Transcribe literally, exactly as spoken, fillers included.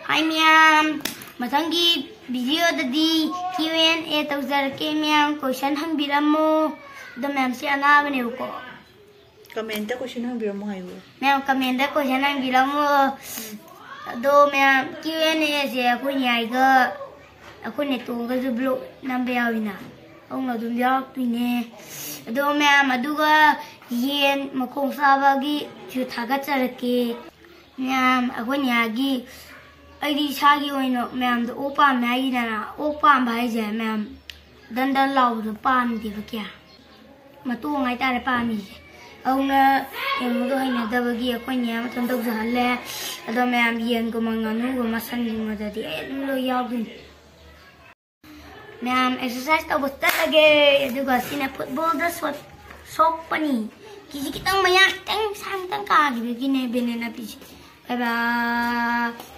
Hi ꯃꯌꯥꯝ, ꯃꯊꯪꯒꯤ video ꯗꯗꯤ Q and A ꯇꯧꯖꯔꯛꯀꯦ ꯃꯌꯥꯝ, question ꯍꯪꯕꯤꯔꯝꯃꯣ꯫ ꯑꯗꯣ ꯃꯌꯥꯝꯁꯦ ꯑꯅꯥꯕꯅꯦꯕꯀꯣ꯫ Comment ꯇ question ꯍꯪꯕꯤꯔꯝꯃꯣ ꯍꯥꯏꯌꯨ꯫ ꯃꯌꯥꯝ comment ꯇ question ꯍꯪꯕꯤꯔꯝꯃꯣ꯫ ꯑꯗꯣ ꯃꯌꯥꯝ Q and A ꯁꯦ ꯑꯩꯈꯣꯏ ꯅꯤꯌꯥꯏꯒ ꯑꯩꯈꯣꯏ ꯅꯦꯇꯣꯟꯒꯁꯨ vlog ꯅꯝꯕ ꯌꯥꯎꯏꯅ, ꯑꯗꯨꯅ ꯑꯗꯨꯝ ꯌꯥꯎꯔꯛꯇꯣꯏꯅꯦ꯫ ꯑꯗꯣ ꯃꯌꯥꯝ, ꯑꯗꯨꯒ ꯌꯦꯟ ꯃꯈꯣꯡ ꯆꯥꯕꯒꯤꯁꯨ ꯊꯥꯒꯠꯆꯔꯛꯀꯦ꯫ ꯃꯌꯥꯝ, ꯑꯩꯈꯣꯏ ꯅꯤꯌꯥꯒꯤ ꯑꯩꯗꯤ ꯏꯁꯥꯒꯤ ꯑꯣꯏꯅ ꯃꯌꯥꯝꯗ ꯑꯣꯛ ꯄꯥꯝꯃꯦ ꯍꯥꯏꯈꯤꯗꯅ, ꯑꯣꯛ ꯄꯥꯝꯕ ꯍꯥꯏꯁꯦ ꯃꯌꯥꯝ ꯗꯟ ꯗꯟ ꯂꯥꯎꯕꯗꯣ ꯄꯥꯝꯗꯦꯕ ꯀꯌꯥ꯫ ꯃꯇꯣꯡ ꯍꯥꯏꯇꯥꯔꯦ ꯄꯥꯝꯃꯤꯁꯦ꯫ ꯑꯗꯨꯅ ꯀꯩꯅꯣꯗꯣ ꯍꯩꯅꯗꯕꯒꯤ ꯑꯩꯈꯣꯏ ꯅꯤꯌꯥ ꯃꯇꯣꯟ ꯇꯧꯖꯍꯜꯂꯦ꯫ ꯑꯗꯣ ꯃꯌꯥꯝ ꯌꯦꯟꯒꯨꯝꯕ, ꯉꯥꯅꯨꯒꯨꯝꯕ, ꯁꯟꯒꯨꯝꯕꯗꯗꯤ ꯑꯩ ꯑꯗꯨꯝ ꯂꯣꯏ ꯌꯥꯎꯗꯣꯏꯅꯦ꯫ ꯃꯌꯥꯝ exercise ꯇꯧꯕ ꯆꯠꯂꯒꯦ꯫ ꯑꯗꯨꯒ ꯁꯤꯅ football ꯗ ꯁꯣꯛ-, ꯁꯣꯛꯄꯅꯤ꯫ ꯀꯤꯁꯤ ꯈꯤꯇꯪ ꯃꯌꯥ ꯈꯤꯇꯪ ꯁꯥꯡ ꯈꯤꯇꯪ ꯀꯥꯈꯤꯕꯒꯤꯅꯦ ꯕꯦꯅꯦꯅ ꯄꯤꯁꯦ꯫ Bye bye꯫